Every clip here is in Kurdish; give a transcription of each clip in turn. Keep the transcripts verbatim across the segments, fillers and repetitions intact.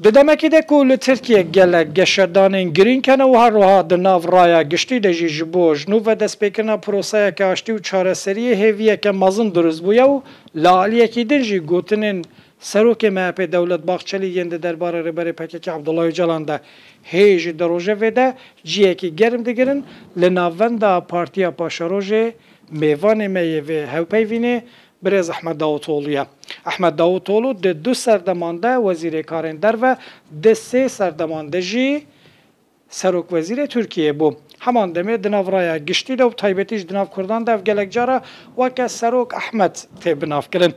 Di demekê de ku li Tirkiye gelek geşedanên girîng hene û her wiha di nav raya giştî de jî ji bo ji nû ve destpêkirina proseyeke aştî û çareseriyê hêviyeke mezin dirust bûye û li aliyekî din jî gotinên Serokê M H P Dewlet Bahçelî yên di derbarê Rêberê P K K Abdullah Ocalan de hê jî di rojevê de ciyekî germ digirin, li navenda Partiya Paşerojê mêvanê me yê vê hevpeyvînê birêz Ehmed Davutoglu ye. Ehmed Davutoglu di du serdeman de wezîrê karên derve, di sê serdeman de jî serokwezîrê Tirkiyê bû. Heman demê di nav raya giştî de û taybetî jî di nav Kurdan de ev gelek cara weke Serok Ehmed tê binavkirin.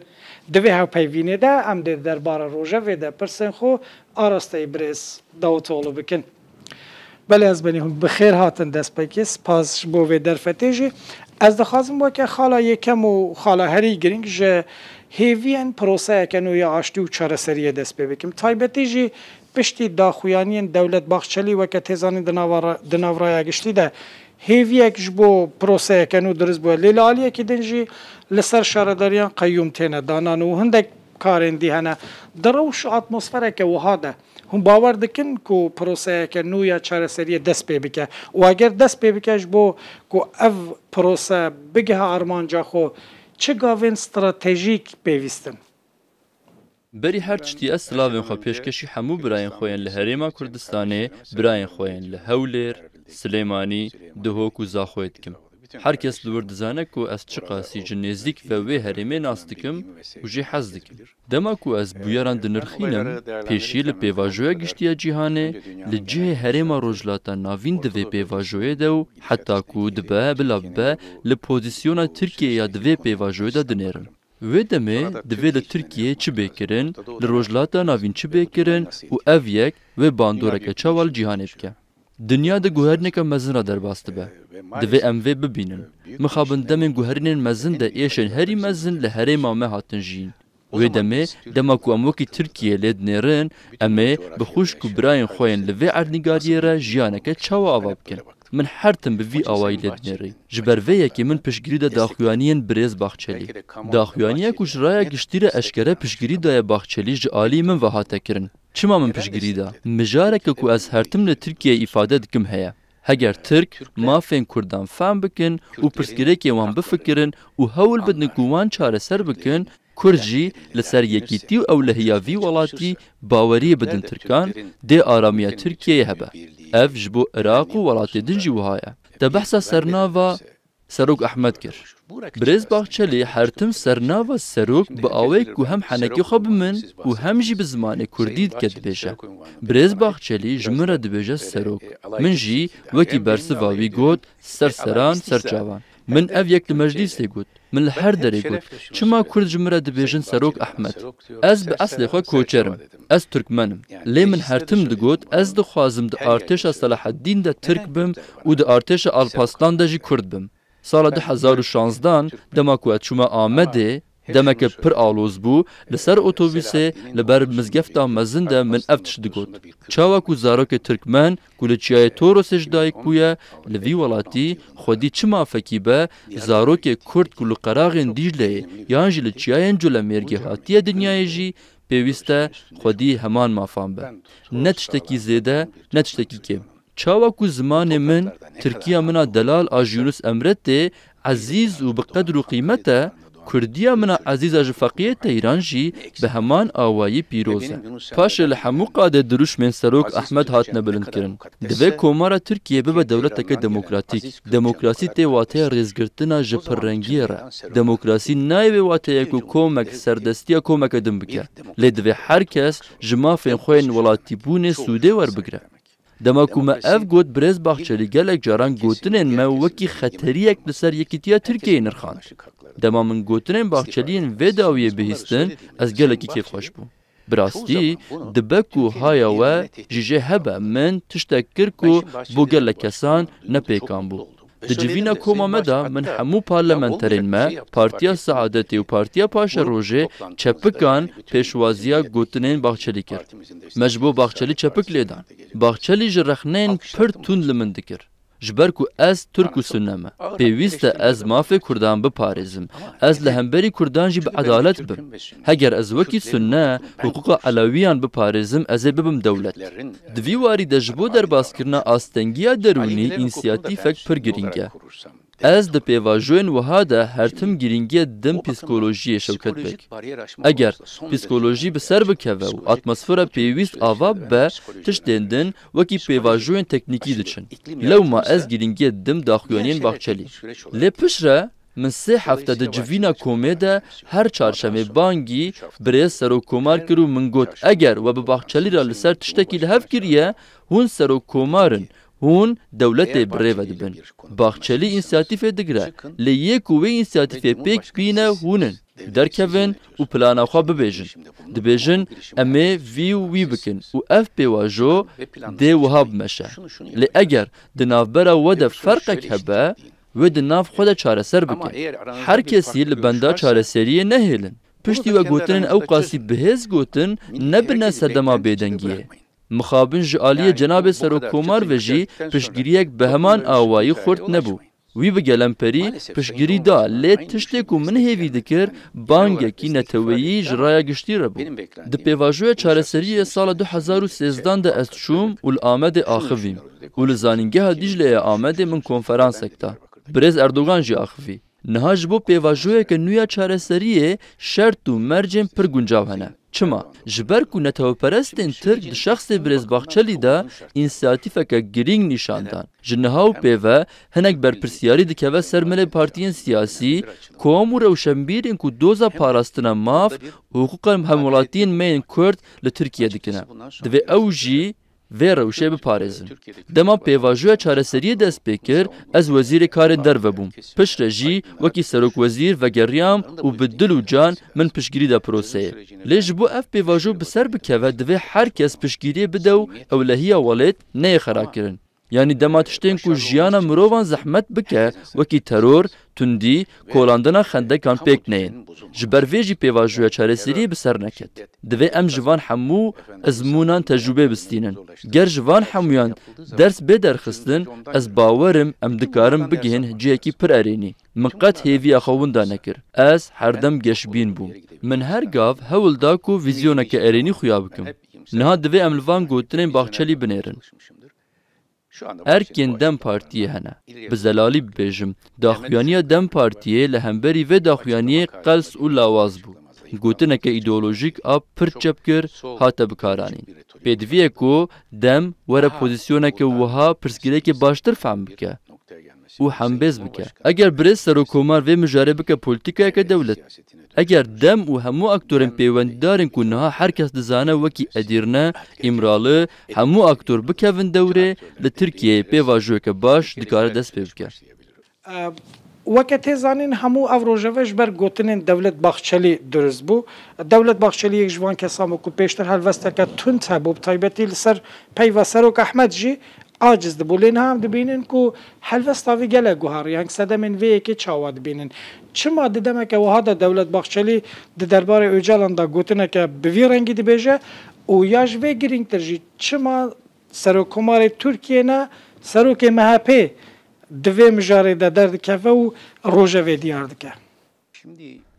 Di vê hevpeyvînê de em dê di derbara rojevê de pirsên xwe arasteyî birêz Davutoglu bikin. Belê ez benî hûn bi xêr hatin destpêkê. Spas ji bo vê derfetê jî. Ez dixwazim weke xala yekem û xala herî girîng ji hêviyên proseyeke nû ya aştî û çareseriyê dest pê bikim. Taybetî jî piştî daxuyaniyên Dewlet Bahçelî weke tê zanîn di nava ra-, di nav raya giştî de hêviyek ji bo proseyeke nû dirist bûye. Lê li aliyekî din jî li ser şaredariyan qeyyûm têne danan û hindek karên dî hene. Di rewş û atmosfereke wiha de hûn bawer dikin ku proseyeke nû ya çareseriyê dest pê bike? Û eger dest pê bike, ji bo ku ev prose bigihe armanca xwe, çi gavên stratejîk pêwîst in? Berî her tiştî ez silavên xwe pêşkêşî hemû birayên xwe yên li Herêma Kurdistanê, birayên xwe yên li Hewlêr, Silêmanî, Duhok û Zaxoyê dikim. Her kes li wir dizane ku ez çiqasî ji nêzdîk ve wê herêmê nas dikim û jê hez dikim. Dema ku ez bûyeran dinirxînim, pêşî li pêvajoya giştî ya cîhanê, li cihê Herêma Rojhilata Navîn di vê pêvajoyê de û heta ku dibe bila bibe li pozîsyona Tirkiyeyê ya di vê pêvajoyê de dinêrim. Wê demê divê li Tirkiyeyê çi bê kirin, li Rojhilata Navîn çi bê kirin û ev yek wê bandoreke çawa li cîhanê bike. Dinya di guherîneke mezin re derbas dibe. Divê em vê bibînin. Mixabin demên guherînên mezin de êşên herî mezin li herêma me hatin jiyîn. Wê demê, dema ku em wekî Tirkiye lê dinêrin, em ê bi xwişk û birayên xwe yên li vê erdnîgariyê re jiyaneke çawa ava bikin? Min her tim bi vî awayî lê dinêrî. Ji ber vê yekê min piştgirî da daxuyaniyên birêz Bahçelî. Daxuyaniya ku ji raya giştî re eşkere piştgirî daye Bahçelî ji alî min ve hate kirin. Çima min piştgirî da? Mijareke ku ez her tim li Tirkiyeyê îfade dikim heye. Heger Tirk mafên Kurdan fehm bikin û pirsgirêkên wan bifikirin û hewl bidin ku wan çareser bikin, Kurd jî li ser yekîtî û ewlehiya vî welatî baweriyê bidin Tirkan, dê aramiya Tirkiyeyê hebe. Ev ji bo Iraq û welatê din jî wiha ye. Te behsa sernava Serok Ehmed kir. Birêz Bahçelî her tim sernava Serok bi awayek ku hem henekê xwe bi min û hem jî bi zimanê Kurdî dike dibêje. Birêz Bahçelî ji min re dibêje Serok. Min jî wekî bersiva wî got, ser seran, ser çavan. Min ev yek li meclîsê got. Min li her derê got, çima Kurd ji min re dibêjin Serok Ehmed? Ez bi eslê xwe koçer im. Ez Tirkmen im. Lê min her tim digot, ez dixwazim di artêşa Selaheddîn de Tirk bim û di artêşa Alparslan de jî Kurd bim. Sala du hezar û şanzdan, dema ku ez çûme Amedê, demeke pir aloz bû, li ser otobusê li ber mizgefta mezin de min ev tişt digot. Çawa ku zarokê Tirkmen ku li çiyayê Torosê ji dayik bûye, li vî welatî xwedî çi mafekî be, zarokê Kurd ku li qeraxên Dîcleyê yan jî li çiyayên Colemêrgê hatiye dinyayê jî pêwîst e xwedî heman mafan be. Ne tiştekî zêde, ne tiştekî kêm. Çawa ku zimanê min, Tirkiya min a delal a ji Yunus Emre tê, ezîz û bi qedr û qîmet e, Kurdiya min a ezîz a ji Feqiyê Teyran jî bi heman awayî pîroz e. Paşê li hemû qadê dirûşmên Serok Ehmed hatine bilindkirin. Divê Komara Tirkiyê bibe dewleteke demokratîk. Demokrasî tê wateya rêzgirtina ji pirrengiyê re. Demokrasî nayê wê wateyê ku komek serdestiya komeke din bike. Lê divê her kes ji mafên xwe yên welatîbûnê sûdê werbigire. Dema ku me ev got, birêz Bahçelî gelek caran gotinên me wekî xeteriyek li ser yekîtiya Tirkiyeyê nirxand. Dema min gotinên Bahçelî yên vê dawiyê bihîstin, ez gelekî kêfxweş bûm. Bi rastî, dibe ku haya we jî jê hebe, min tiştek kir ku bo gelek kesan ne pêkan bû. Di civîna koma me de min hemû parlamenterên me, Partiya Seadetê û Partiya Paşerojê çepikan pêşwaziya gotinên Bahçelî kir. Me ji bo Bahçelî çepik lê dan. Bahçelî ji rexneyên pir tund li min dikir. Ji ber ku ez Tirk û Sunne me, pêwîst e ez mafê Kurdan biparêzim. Ez li hemberî Kurdan jî bi edalet bim. Heger ez wekî Sunne hiqûqa Elewiyan biparêzim, ez ê bibim dewlet. Di vî warî de ji bo derbaskirina astengiya derûnî însiyatîfek pir girîng e. Ez di pêvajoyên wiha de her tim girîngiya din psîkolojiyê Şewket Beg. Eger psîkolojî bi ser bikeve û atmosfera pêwîst ava bibe, tiştên din wekî pêvajoyên teknîkî diçin. Lewma ez girîngiya dim daxuyaniyên Bahçelî. Lê piştre min sê hefte di civîna komê de her çarşemê bangî birêz serokkomar kir û min got, eger we bi Bahçelî re li ser tiştekî li hev kiriye, hûn serokkomar in, hûn dewletê bi rê ve dibin. Bahçelî însiyatîfê digire, lê yê ku wê însiyatîfê pêk bîne hûn in. Derkevin û plana xwe bibêjin. Dibêjin, em ê vî û wî bikin û ev pêvajo dê wiha bimeşe. Lê eger di navbera we de ferqek hebe, wê di nav xwe de çareser bike. Her kesî li benda çareseriyê nehêlin. Piştî we gotinên ew qasî bihêz gotin, nebine sedema bêdengiyê. Mixabin ji aliyê cenabê serokkomar ve jî piştgiriyek bi heman awayî xurt nebû. Wî bi gelemperî piştgirî da, lê tiştê ku min hêvî dikir, bangekî neteweyî ji raya giştî re bû. Di pêvajoya çareseriyê sala du hezar û sêzdan de ez çûm û li Amedê axivîm û li Zanîngeha Dîcleyê Amedê min konferansek da. Birêz Erdogan jî axivî. Niha ji bo pêvajoyeke nû ya çareseriyê şert û mercên pir guncav hene. Çima? Ji ber ku neteweperestên Tirk di şexsê birêz Bahçelî de însiyatîfeke girîng nîşan dan. Ji niha û pê ve hinek berpirsiyarî dikeve ser milê partiyên siyasî, kom û rewşenbîrên ku doza parastina maf û hiqûqa hemwelatiyên me yên Kurd li Tirkiye dikine. Divê ew jî vê rewşê biparêzin. Dema pêvajoya çareseriyê dest pê kir, ez wezîrê karên derve bûm. Piştre jî wekî serokwezîr vegeriyam û bi dil û can min piştgirî da proseyê. Lê ji bo ev pêvajo bi ser bikeve, divê her kes piştgiriyê bide û ewlehiya welêt neyê xera kirin. Yanî dema tiştên ku jiyana mirovan zehmet bike, wekî teror, tundî, kolandina xendekan pêk neyên. Ji ber vê jî pêvajoya çareseriyê bi ser neket. Divê em ji van hemû ezmûnan tecrûbê bistînin. Ger ji van hemûyan ders bê derxistin, ez bawer im em dikarin bigihên cihekî pir erênî. Min qet hêviya xwe winda nekir. Ez herdem geşbîn bûm. Min her gav hewl da ku vîzyoneke erênî xuya bikim. Niha divê em li van gotinên Bahçelî binêrin. Erkên DEM Partiyê hene. Bi zelalî bibêjim, daxuyaniya DEM Partiyê li hemberî vê daxuyaniyê qels û lawaz bû. Gotineke îdeolojîk a pir çepgir hate bikaranîn. Pêdivî ye ku DEM were pozîsyoneke wiha pirsgirêkê baştir fehm bike û hembêz bike. Eger birêz serokkomar vê mijarê bike polîtîkayeke dewlet, eger DEM û hemû aktorên pêwendidarên ku niha her kes dizane wekî Edîrne, Îmralı, hemû aktor bikevin dewrê, li Tirkiyeyê pêvajoyeke baş dikare dest pê bike. Weke tê zanîn, hemû ev rojeve ji ber gotinên Dewlet Bahçelî dirust bû. Dewlet Bahçelî yek ji van kesan bû ku pêştir helwesteke tund hebû, bi taybetî li ser peyva Serok Ehmed jî aciz dibû. Lê niha em dibînin ku helwesta vî gelek guhar, yanî sedemên vê yekê çawa dibînin? Çima di demeke wiha de Dewlet Bahçelî di derbarê Ocalan de gotineke bi vî rengî dibêje û ya ji vê girîngtir jî çima Serokkomarê Tirkiyê ne, serokê M H P di vê mijarê de derdikeve û rojevê diyar dike?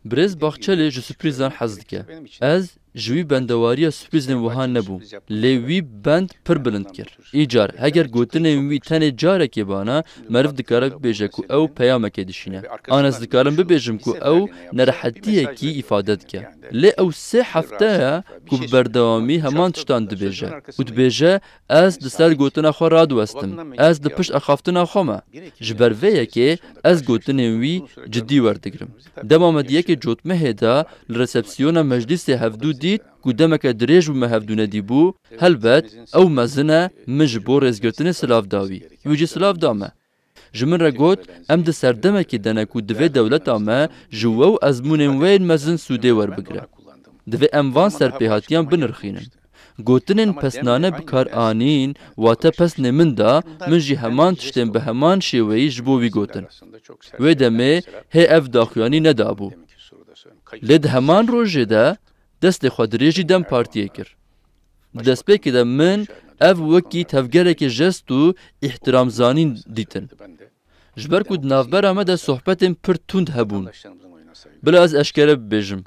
Birêz Baxçelî ji surprîzan hez dike. Ez ji wî bendewariya surprîzên wiha nebûm. Lê wî bend pir bilind kir. Îcar, heger gotinên wî tenê carekê bana, meriv dikare bibêje ku ew peyamekê dişîne. An ez dikarim bibêjim ku ew nerehetiyekî îfade dike. Lê ew sê hefte ye ku bi berdewamî heman tiştan dibêje û dibêje, ez di ser gotina xwe radiwestim, ez di pişt axaftina xwe me. Ji ber vê yekê ez gotinên wî cidî werdigirim. Dema me di yekê Cotmehê de li resepsiyona meclîsê hevdû dît ku demeke dirêj bû me hevdû nedîbû, helbet ew mezin e, min ji bo rêzgirtinê silav da wî. Wî jî silav da me. Ji min re got, em di serdemekê de ne ku divê dewleta me ji we û ezmûnên we yên mezin sûdê werbigire. Divê em van serpêhatiyan binirxînin. Gotinên pesnane bi kar anîn, wate pesnê min da, min jî heman tiştên bi heman şêweyî ji bo wî gotin. Wê demê hê ev daxuyanî nedabû. Lê di heman rojê de destê xwe dirêjî DEM Partiyê kir. Di destpêkê de min Ev wekî tevgerekê jest û îhtiramzanîn dîtin. Ji ber ku di navbera me de sohbetên pir tund hebûn. Bila ez eşkere bibêjim.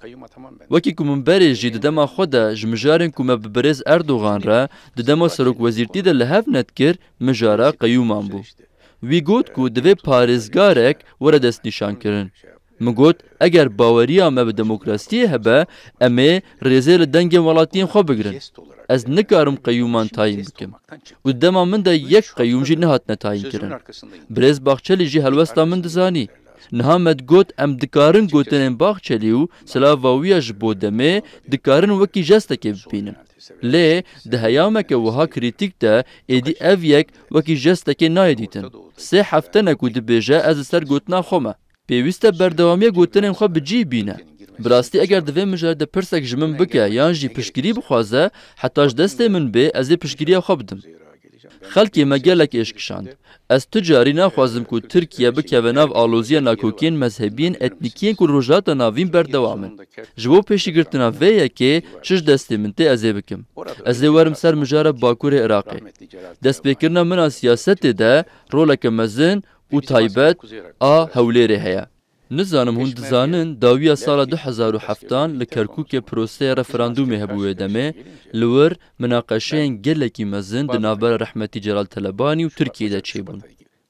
Wekî ku min berê jî di dema xwe de ji mijarên ku me bi birêz Erdogan re di dema serokwezîrtî de li hev nedikir, mijara qeyûman bû. Wî got ku divê parêzgarek were destnîşankirin. Min got, eger baweriya me bi demokrasiyê hebe, em ê rêzê li dengên welatiyên xwe bigirin. Ez nikarim qeyûman tayîn bikim. Û di dema min de yek qeyûm jî nehatine tayînkirin. Birêz Baxçelî jî helwesta min dizanî. Niha me digot, em dikarin gotinên Baxçelî û silava wî ya ji bo demê dikarin wekî jestekê bibînin. Lê di heyameke wiha krîtîk de êdî ev yek wekî jestekê nayê dîtin. Sê hefte ne ku dibêje ez li ser gotina xwe me. Pêwîst e berdewamiya gotinên xwe bi cih bîne. Bi rastî eger di vê mijarê de pirsek ji min bike yan jî piştgirî bixwaze, heta ji destê min bê ez ê piştgiriya xwe bidim. Xelkê me gelek êş kişand. Ez tu carî naxwazim ku Tirkiye bikeve nav aloziya nakokiyên mezhebiyên etnîkiyên ku li Rojhilata Navîn berdewam in. Ji bo pêşîgirtina vê yekê çi ji destê min tê ez ê bikim. Ez ê werim ser mijara Bakurê Iraqê. Destpêkirina min a siyasetê de roleke mezin û taybet a Hewlêrê heye. Nizanim hûn dizanin, dawiya sala du hezar û heftan li Kerkûkê proseya referandûmê hebû wê demê, li wir minaqeşeyên gelekî mezin di navbera rehmetî Celal Telebanî û Tirkiyê de çêbûn.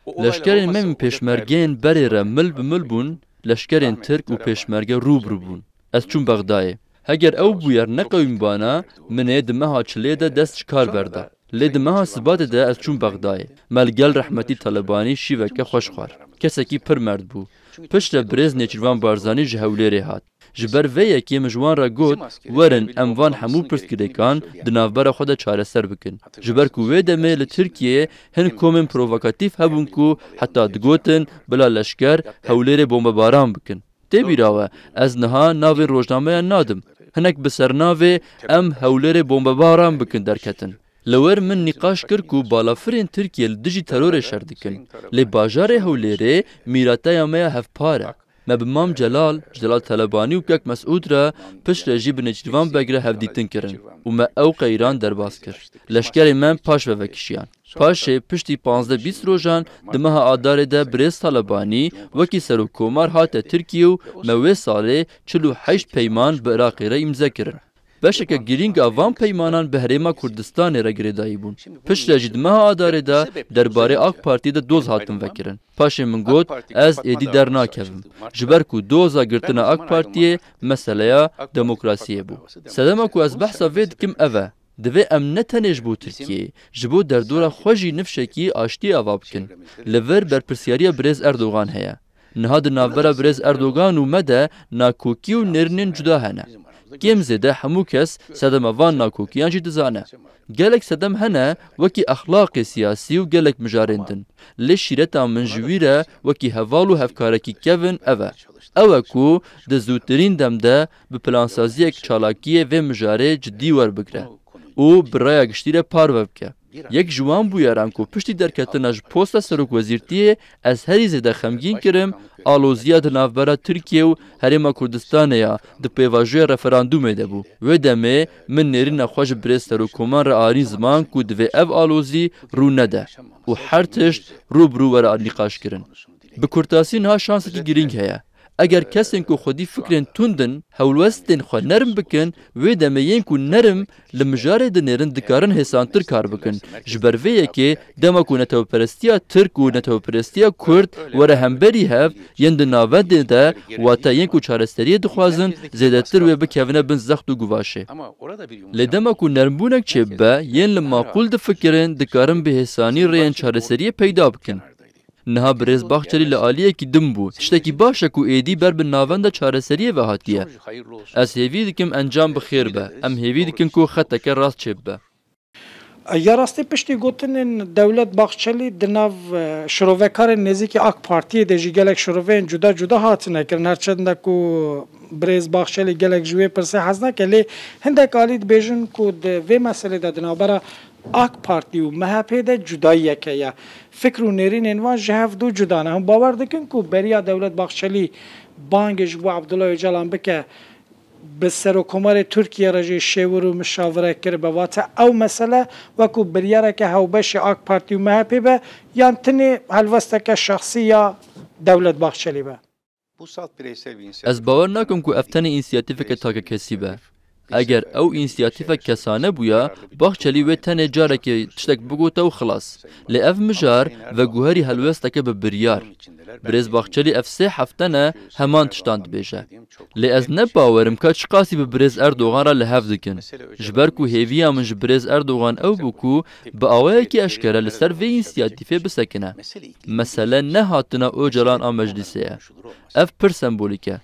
Leşkerên me ên pêşmergeyên berê re mil bi mil bûn, leşkerên Tirk û pêşmerge rû bi rû bûn. Ez çûm Bexdayê. Heger ew bûyer neqewîmbana, min ê di meha çilê de dest ji kar berda. Lê di meha Sibatê de ez çûm Bexdayê. Me li gel rehmetî Talebanî şîveke xweş xwar. Kesekî pir merd bû. Piştre birêz Nêçîrvan Barzanî ji Hewlêrê hat. Ji ber vê yekê min ji wan re got, werin em van hemû pirsgirêkan di navbera xwe de çareser bikin. Ji ber ku wê demê li Tirkiyeyê hin komên provokatîf hebûn ku heta digotin bila leşker Hewlêrê bombebaran bikin. Tê bîra we, ez niha navên rojnameyan nadim. Hinek bi sernavê em Hewlêrê bombebaran bikin derketin. Li wir min nîqaş kir ku balafirên Tirkiyê li dijî terorê şer dikin. Lê bajarê Hewlêrê mîrateya me ya hevpar e. Me bi Mam Celal, Celal Telebanî û Kek Mesûd re piştre jî bi Nêçîrvan Beg re hevdîtin kirin û me ew qeyran derbas kir. Leşkerên me paş ve vekişiyan. Paşê piştî panzdeh bîst rojan di meha Adarê de birêz Talebanî wekî serokkomar hate Tirkiyê û me wê salê çil û heşt peyman bi Iraqê re îmze kirin. Beşeke girîng a van peymanan bi Herêma Kurdistanê re girêdayî bûn. Piştre jî di meha Adarê de derbarê AK Partiyê de doz hatin vekirin. Paşê min got, ez êdî dernakevim. Ji ber ku doza girtina AK Partiyê meseleya demokrasiyê bû. Sedema ku ez behsa vê dikim ev e. Divê em ne tenê ji bo Tirkiyeyê, ji bo derdora xwe jî nifşekî aştiyê ava bikin. Li vir berpirsiyariya birêz Erdogan heye. Niha di navbera birêz Erdogan û me de nakokî û nêrînên cuda hene. Kêm zêde hemû kes sedema van nakokiyan jî dizane. Gelek sedem hene wekî exlaqê siyasî û gelek mijarên din. Lê şîreta min ji wî re wekî heval û hevkarekî kevin ev e. Ew e ku di zûtirîn dem de bi plansaziyek çalakiyê vê mijarê cidî werbigire û bi raya giştî re parve bike. Yek ji wan bûyeran ku piştî derketina ji posta serokwezîrtiyê ez herî zêde xemgîn kirim, aloziya di navbera Tirkiye û Herêma Kurdistanê ya di pêvajoya referandûmê de bû. Wê demê min nêrîna xwe ji birêz serokkoman re anî ziman ku divê ev alozî rû nede û her tişt rû bi rû were nîqaşkirin. Bi kurtasî niha şansekî girîng heye. Eger kesên ku xwedî fikrên tund in, hewlwestên xwe nerm bikin, wê demê yên ku nerm li mijarê dinêrin dikarin hêsantir kar bikin. Ji ber vê yekê dema ku netewperestiya Tirk û netewperestiya Kurd were hemberî hev, yên di navendê de wate yên ku çareseriyê dixwazin, zêdetir wê bikevine bin zext û guvaşê. Lê dema ku nermbûnek çêbibe, yên li maqûl difikirin, dikarin bi hêsanî rêyên çareseriyê peyda bikin. Niha birêz Baxçelî li aliyekî din bû. Tiştekî baş e ku êdî ber bi navenda çareseriyê ve hatiye. Ez hêvî dikim encam bi xêr be. Em hêvî dikin ku xeteke rast çêbibe. Ya rastî piştî gotinên Dewlet Baxçelî di nav, e, şirovekarên nêzîkî AK Partiyê de jî gelek şiroveyên cuda cuda hatine kirin. Her çend ku birêz Baxçelî gelek ji wê pirsê hez nake, lê hindek alî dibêjin ku di vê meselê de di navbera AK Partî û M H P de cudayiyeke ye. Fikr û nêrînên wan ji hev du cuda ne. Hûn bawer dikin ku beriya Dewlet Baxçelî bangê ji bo Abdullah Ocalan bike, Bi Serokkomarê Tirkiye re jî şêwir û mişawire kiribe. Wate ew mesele wekû biryareke hewbeşê AK Partî û M H P be, yan tenê helwesteke şexsî ya Dewlet Bahçelî be? Ez bawer nakim ku ev tenê însiyatîfeke takekesî be. Eger ew însiyatîfek kesane bûya, Bahçelî wê tenê carekê tiştek bigota û xilas. Lê ev mijar veguherî helwesteke bi biryar. Birêz Bahçelî ev sê hefte ne heman tiştan dibêje. Lê ez ne bawer im ka çiqasî bi birêz Erdogan re li hev dikin. Ji ber ku hêviya min ji birêz Erdogan ew bû ku bi awayekî eşkere li ser vê însiyatîfê bisekine. Mesele ne hatina Ocalan a meclîsê ye. Ev pir sembolîk e.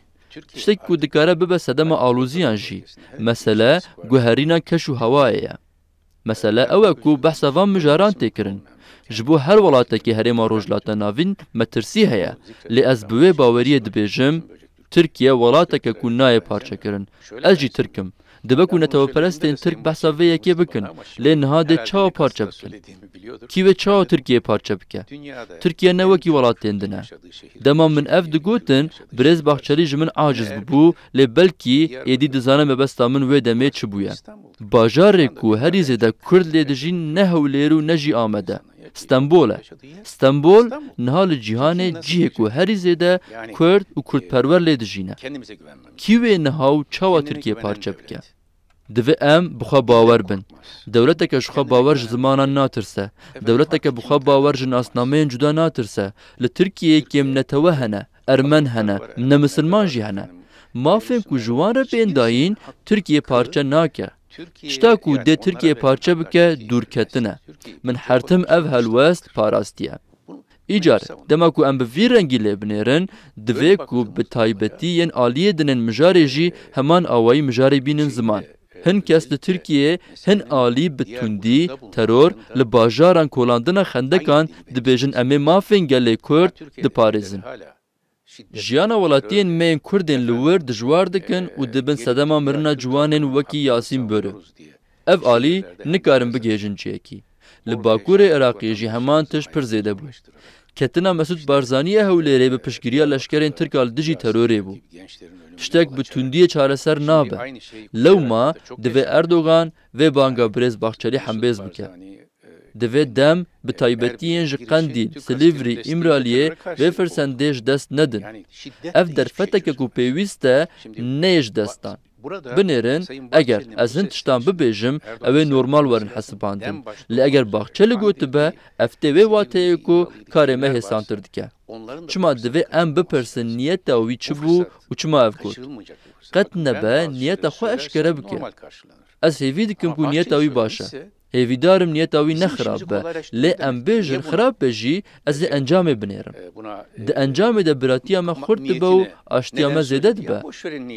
Tiştek ku dikare bibe sedema alozîyan jî. Mesele guherîna keş û hewayê ye. Mesele ew e ku behsa van mijaran tê kirin. Ji bo her welatekî Herêma Rojhilata Navîn metirsî heye. Lê ez bi wê baweriyê dibêjim, Tirkiye welateke ku nayê parçekirin. Ez jî Tirk im. Dibe ku neteweperestên Tirk behsa vê yekê bikin, lê niha dê çawa parçe bikin? Kî wê çawa Tirkiyeyê parçe bike? Tirkiye ne wekî welatên din e. Dema min ev digotin, birêz Bahçelî ji min aciz bibû, lê belkî êdî dizane mebesta min wê demê çi bûye. Bajarê ku herî zêde Kurd lê dijîn ne Hewlêr û ne jî Amed e. Stenbol e. Stenbol niha li cîhanê cihê ku herî zêde Kurd û Kurdperwer lê dijîne. Kî wê niha û çawa Tirkiye parçe bike? Divê em bi xwe bawer bin. Dewleteke ji xwe bawer ji zimanan natirse. Dewleteke bi xwe bawer ji nasnameyên cuda natirse. Li Tirkiyeyê kêm netewe hene, ermen hene, nemisilman jî hene. Mafên ku ji wan re bên dayîn, Tirkiye parçe nake. Tişta ku dê Tirkiye parçe bike, dûrketin e. Min her tim ev helwest parastiye. Îcar, dema ku em bi vî rengî lê binêrin, divê ku bi taybetî yên aliyê dinên mijarê jî heman awayî mijarê bînin ziman. Hin kes li Tirkiyeyê hin alî bi tundî, teror, li bajaran kolandina xendekan dibêjin em ê mafên gelê Kurd diparêzin. Jiyana welatiyên me yên Kurdên li wir dijwar dikin û dibin sedema mirina ciwanên wekî Yasîn Börü. Ev alî nikarin bigihêjin cihekî. Li Bakurê Iraqê jî heman tişt pir zêde bû. Ketina Mesûd Barzanî ya Hewlêrê bi piştgiriya leşkerên Tirk a li dijî terorê bû. Tiştek bi tundiyê çareser nabe. Lewma divê Erdogan vê banga birêz Bahçelî hembêz bike. Divê dem bi taybetî yên ji Qendîl, Silîvrî, Îmraliyê vê firsendê ji dest nedin. Ev derfeteke ku pêwîst e neyê ji dest dan. Binêrin, eger ez hin tiştan bibêjim, ew ê normal werin hesibandin. Lê eger Bahçeli gotibe, ev tê wê wateyê ku karê me hêsantir dike. Çima divê em bipirsin niyeta wî çi bû û çima ev got? Qet nebe niyeta xwe eşkere bike. Ez hêvî dikim ku niyeta wî baş e. Hêvîdar im niyeta wî ne xirab be. Lê em bêjin xirab be jî, ez ê encamê binêrim. Di encamê de biratiya me xurt dibe û aştiya me zêde dibe.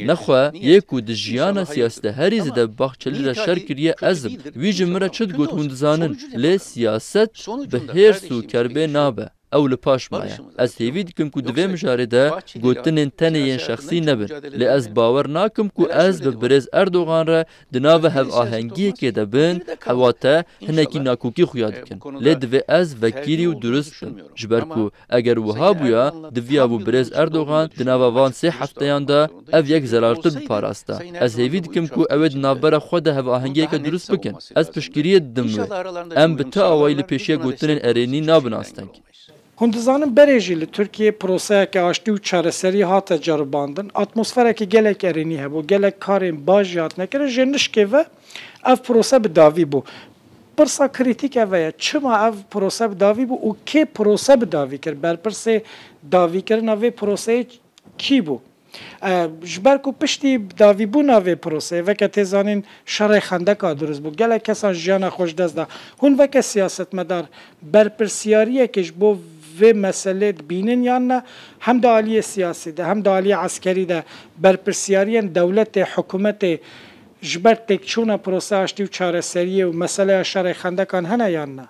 Nexwe yê ku di jiyana siyasî de herî zêde bi Bahçelî re şer kiriye ez im. Wî ji min re çi digot hûn dizanin. Lê siyaset bi hêrs û kerbê nabe. Ew li paş maye. Ez hêvî dikim ku di vê mijarê de gotinên tenê yên şexsî nebin. Lê ez bawer nakim ku ez bi birêz Erdogan re di nava hevahengiyekê de bin, hewate hinekî nakokî xuya dikin. Lê divê ez vekirî û durust bim. Ji ber ku eger wiha bûya, diviyabû birêz Erdogan di nava van sê hefteyan de ev yek zelaltir biparasta. Ez hêvî dikim ku ew ê di navbera xwe de hevahengiyeke durust bikin. Ez piştgiriyê didim wê. Em bi ti awayî li pêşiya gotinên erênî nabin asteng. Hûn dizanin berê jî li Tirkiyeyê proseyeke aştî û çareseriyê hate ceribandin. Atmosfereke gelek erênî hebû, gelek karên baş jî hatine kirin. Ji nişkê ve ev prose bi dawî bû. Pirsa krîtîk ev e, çima ev prose bi dawî bû û kê prose bi dawî kir? Berpirsê dawîkirina vê proseyê kî bû? E, ji ber ku piştî dawîbûna vê proseyê, veke tê zanîn şerê xendeka dirust bû. Gelek kesan jiyana xwe ji dest da. Hûn veke siyasetmedar berpirsiyariyekê ji bo vê meselê dibînin yan ne? Hem di aliyê siyasî de, hem di aliyê eskerî de berpirsiyariyên dewletê, hikûmetê ji ber têkçûna proseya aştî û çareseriyê û meseleya şerê xendekan hene yan ne?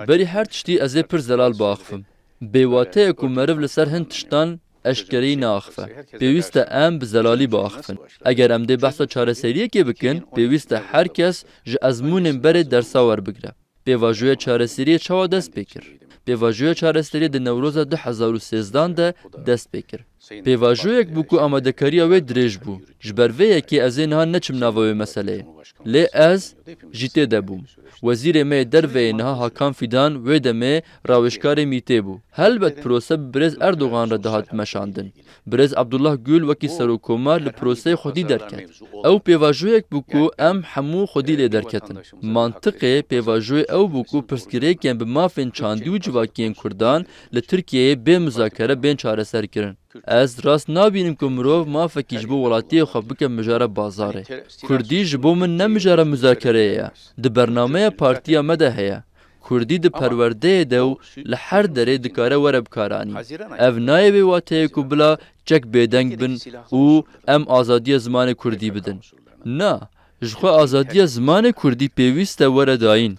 Berî her tiştî ez ê pir zelal biaxivim. Bêwateye ku meriv li ser hin tiştan eşkereyî neaxife. Pêwîst e em bi zelalî biaxifin. Eger em dê behsa çareseriyekê bikin, pêwîst e her kes ji ezmûnên berê dersa werbigire. Pêvajoya çareseriyê çawa dest pê kir? Pêvajoya çareseriyê di Newroza du hezar û sêzdan de dest pê kir. Pêvajoyek bû ku amadekariya wê dirêj bû. Ji ber vê yekê ez ê niha neçim nava wê meseleyê. Lê ez jî tê de bûm. Wezîrê me yê derveyê niha Hakan Fidan wê demê rawêjkarê mîtê bû. Helbet prose bi birêz Erdogan re dihat meşandin. Birêz Abdullah Gül wekî serokkomar li proseyê xwedî derket. Ew pêvajoyek bû ku em hemû xwedî lê derketin. Mantiqê pêvajoyê ew bû ku pirsgirêkên bi mafên çandî û civakiyên Kurdan li Tirkiyeyê bê muzakere bên çareserkirin. Ez rast nabînim ku mirov mafekî ji bo welatiyê xwe bike mijara bazarê. Kurdî ji bo min ne mijara muzakereyê ye. Di bernameya partiya me de heye. Kurdî di perwerdeyê de û li her derê dikare were bikaranîn. Ev nayê wê wateyê ku bila çek bêdeng bin û em azadiya zimanê kurdî bidin. Na, ji xwe azadiya zimanê kurdî pêwîst e were dayîn.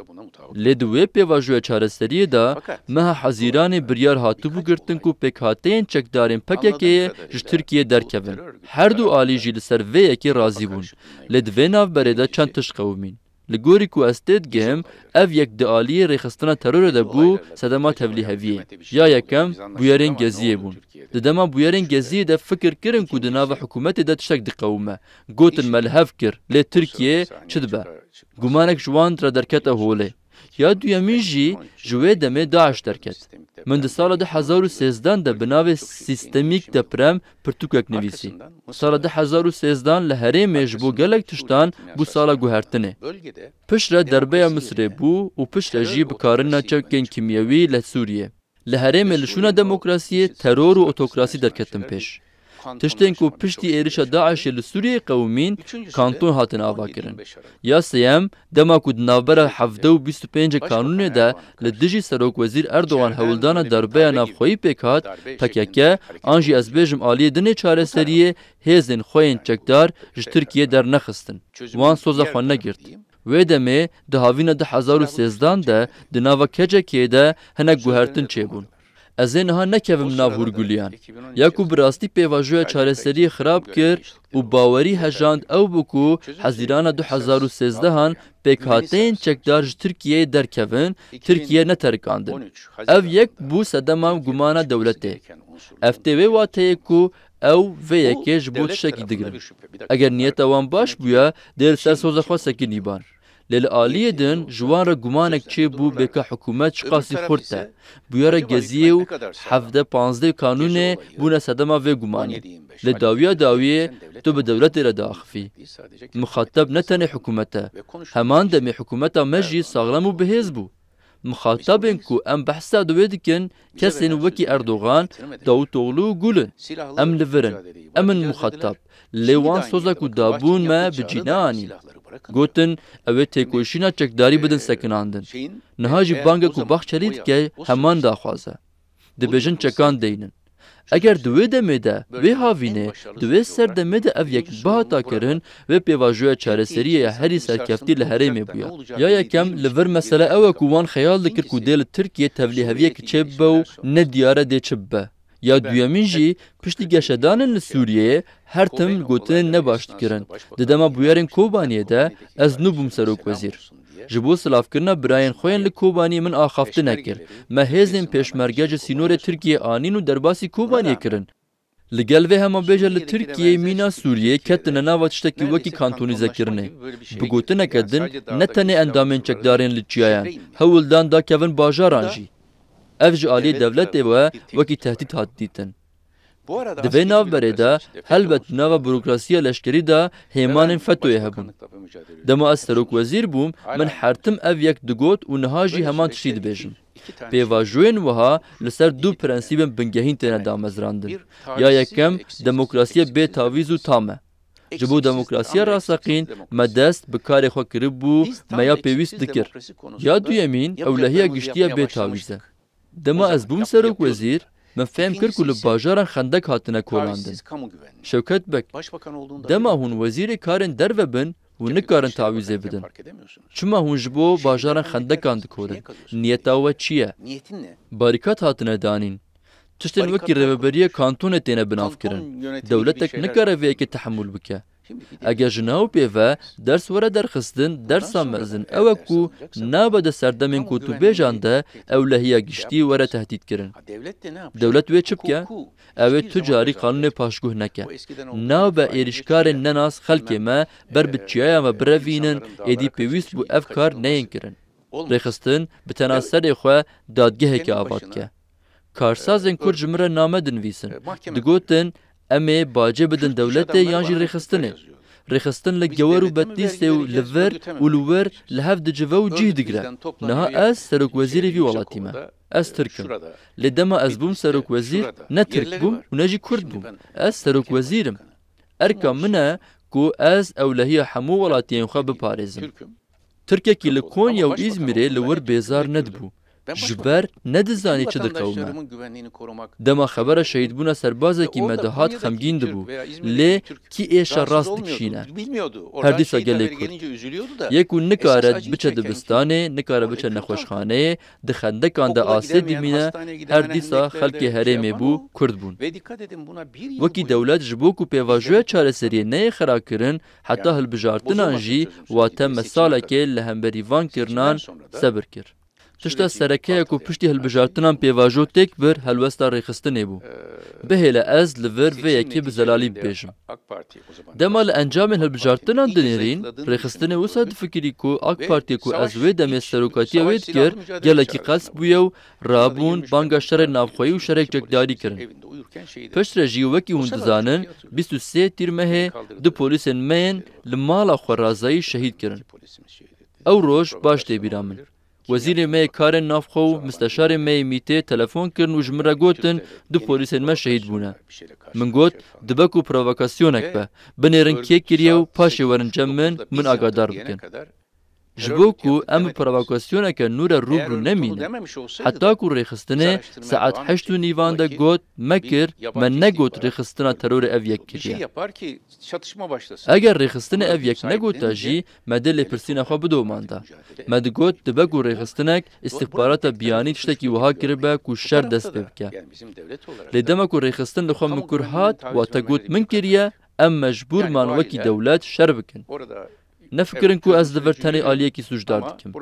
Lê di wê pêvajoya çareseriyê de meha Hezîranê biryar hatibû girtin ku pêkhateyên çekdarên P K K'ê ji Tirkiyê derkevin. Her du alî jî li ser vê yekê razî bûn. Lê di vê navberê de çend tişt qewimîn. Li gorî ku ez tê digihim, ev yek di aliyê rêxistina terorê de bû sedema tevlîheviyê. Ya yekem, bûyerên Geziyê bûn. Di dema bûyerên Geziyê de fikir kirin ku di nava hikûmetê de tiştek diqewime. Gotin me li hev kir, lê Tirkiye çi dibe? Gumanek ji wan re derkete holê. Ya duyemîn jî ji wê demê DAIŞ derket. Min di sala du hezar û sêzdehan de bi navê sîstemîk deprem pirtûkek nivîsî. Sala du hezar û sêzdehan li herêmê ji bo gelek tiştan bû sala guhertinê. Piştre derbeya Misirê bû û piştre jî bikarina çekên kîmyewî li Sûriyê. Li herêmê li şûna demokrasiyê teror û otokrasî derketin pêş. Tiştên ku piştî êrişa DAIŞê li Sûriyeyê qewimîn, kanton hatin avakirin. Ya sêyem, dema ku di navbera hevdeh û bîst û pêncê kanûnê de li dijî Serokwezîr Erdogan hewldana darbeya navxweyî pêk hat, P K K, an jî ez bêjim aliyê dinê çareseriyê, hêzên xwe yên çekdar ji Tirkiyê dernexistin. Wan soza xwe negirt. Wê demê di havîna du hezar û sêzdehan de di nava K C K'ê de hinek guhertin çêbûn. Ez ê niha nekevim nav hûrguliyan. Ya ku bi rastî pêvajoya çareseriyê xirab kir û bawerî hejand ew bû ku Hezîrana du hezar û sêzdehan pêkhateyên çekdar ji Tirkiyeyê derkevin, Tirkiye neterikandin. Ev yek bû sedema gumana dewletê. Ev tê wê wateyê ku ew vê yekê ji bo tiştekî digirin. Eger niyeta wan baş bûya, dê li ser soza xwe sekinîban. Lê li aliyê din ji wan re gumanek çêbû bê ka hikûmet çiqasî xurt e. Bûyera Geziyê û hevdeh panzdeh kanûnê bûne sedema vê gumanê. Li dawiya dawiyê tu bi dewletê re diaxivî. Mixatab ne tenê hikûmet e. Heman demê hikûmeta me jî saxlem û bihêz bû. Mixatabên ku em behsa di wê dikin, kesên wekî Erdogan, Davutoglu û Gul in. Em li vir in. Em in mixatab. Lê wan soza ku dabûn me bi cî neanîn. Gotin, ew ê têkoşîna çekdarî bidin sekinandin. Niha jî banga ku Bahçelî dike heman daxwaze. Dibêjin çekan deynin. Eger di wê demê de, wê havînê, di wê serdemê de ev yek bihata kirin, wê pêvajoya çareseriyê ya herî serkeftî li herêmê bûya. Ya yekem, li vir mesele ew e ku wan xeyal dikir ku dê li Tirkiyê tevlîheviyek çêbibe û nediyar e dê çi bibe. Ya duyemîn jî, piştî geşedanên li Sûriyeyê, her tim gotinên nebaş dikirin. Di dema bûyerên Kobaniyê de, ez nû bûm serokwezîr. Ji bo silavkirina birayên xwe yên li Kobaniyê min axaftinekir. Me hêzên pêşmerge ji sînorê Tirkiyê anîn û derbasî Kobaniyê kirin. Li gel vê hemabêje li Tirkiyeyê mîna Sûriyê ketine nava tiştekî wekî kantonîzekirinê. Bi gotineke din, ne tenê endamên çekdarên li çiyayan, hewldan dakevin bajaran jî. Ev ji aliyê dewletê ve wekî tehdît hat dîtin. Di vê navberê de, helbet di nava burokrasiya leşkerî de hêmanên fetoyê hebûn. Dema ez serokwezîr bûm, min her tim ev yek digot û niha jî heman tiştî dibêjim. Pêvajoyên wiha li ser du prensîbên bingehîn têne damezrandin. Ya yekem, demokrasiya bê tavîz û tam e. Ji bo demokrasiya rasteqîn, me dest bi karê xwe kiribû, me ya pêwîst dikir. Ya duyemîn, ewlehiya giştî ya bê tavîz e. Dema ez bûm serokwezîr, min fehm kir ku li bajaran xendek hatine kolandin. Şewket Bek, dema hûn wezîrê karên derve bin, hûn nikarin tawîzê bidin. Çima hûn ji bo bajaran xendekan dikorin? Niyeta we çi ye? Barîkat hatine danîn. Tiştên wekî rêveberiya kantonê têne binavkirin. Dewletek nikare vê yekê tehemûl bike. Eger ji nav pê ve ders were derxistin, dersa mezin ew e ku nabe di serdemên gotûbêjan de ewlehiya giştî were tehdîdkirin. Dewlet wê çi bike? Ew ê tu carî qanûnê paşguh neke. Nabe êrîşkarên nenas xelkê me ber bi çiyayan ve birevînin, êdî pêwîst bû ev kar neyên kirin. Rêxistin bi tena serê xwe dadgehekê ava dike. Karsazên Kurd ji min re name dinivîsin. Digotin, em ê bacê bidin dewletê yan jî rêxistinê. Rêxistin li Gewer û Betlîsê û li vir û li wir li hev dicive û cih digire. Niha ez serokwezîrê vî welatî me. Ez Tirk im. Lê dema ez bûm serokwezîr, ne Tirk bûm û ne jî Kurd bûm. Ez serokwezîr im. Erka min e ku ez ewlehiya hemû welatiyên xwe biparêzim. Tirkekî li Konya û Îzmîrê li wir bêzar nedibû. Ji ber nedizanî çi diqewime. Dema xebera şehîdbûna serbazekî me dihat, xemgîn dibû. Lê kî êşa rast dikişîne? Her dîsa gelê Kurd. Yê ku nikare biçe dibistanê, nikare biçe nexweşxaneyê, di xendekan de asê dimîne, her dîsa xelkê herêmê bû, Kurd bûn. Wekî dewlet ji bo ku pêvajoya çareseriyê neyê xirakirin, heta hilbijartinan jî wate me salekê li hemberî van kirinan sebir kir. Tişta sereke ye ku piştî hilbijartinan pêvajo têk bir, helwesta rêxistinê bû. Bihêle ez li vir vê yekê bi zelalî bibêjim. Dema li encamên hilbijartinan dinêrîn, rêxistinê wisa difikirî ku AK Partiyê ku ez wê demê serokatiya wê dikir, gelekî qels bûye û rabûn banga şerê navxweyî û şerê çekdarî kirin. Piştre jî, wekî hûn dizanin, bîst û sê Tîrmehê du polîsên me yên li mala xwe razayî şehîd kirin. Ew roj baş tê bîra min. Wezîrê me yê karên navxwe û misteşarê me yê mîtê telefon kirin û ji min re gotin, du polîsên me şehîd bûne. Min got, dibe ku provokasyonek be. Binêrin kê kiriye û paşê werin cem min, min agadar bikin. Ji bo ku em bi provokasyoneke nû re rû bi rû nemînin. Heta ku rêxistinê saet heşt û nîvan de got, me kir, me negot rêxistina terorê ev yek kiriye. Eger rêxistinê ev yek negota jî, me dê lêpirsîna xwe bidomanda. Me digot, dibe ku rêxistinek îstixbarata biyanî tiştekî wiha kiribe ku şer dest pê bike. Lê dema ku rêxistin li xwe mikur hat, wate got min kiriye, em mecbûr man wekî dewlet şer bikin. Nefikirin ku ez li vir tenê aliyekî sûcdar dikim.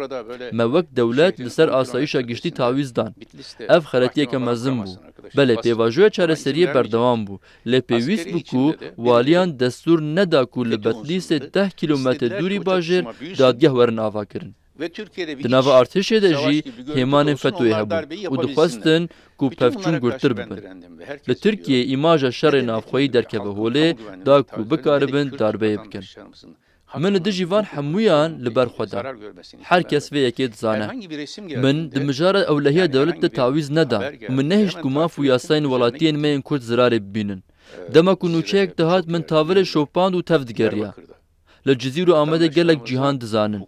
Me wek dewlet li ser asayişa giştî tawîz dan. Ev xeletiyeke mezin bû. Belê, pêvajoya çareseriyê berdewam bû. Lê pêwîst bû ku waliyan destûr neda ku li Betlîsê deh kîlometre dûrî bajêr dadgeh werin avakirin. Di nava artêşê de jî hêmanên fetoyê hebûn û dixwestin ku pevçûn gurtir bibin. Li Tirkiyeyê îmaja şerê navxweyî derkeve holê, da ku bikaribin darbeyê bikin. Min li dijî van hemûyan li ber xwe da. Her kes vê yekê dizane. Min di mijara ewlehiya dewlet de tawîz neda û min nehişt ku maf û yasayên welatiyên me yên Kurd zirarê bibînin. Dema ku nûçeyek dihat, min tavilê şopand û tev digeriya. Li Cizîr û Amedê gelek cîhan dizanin.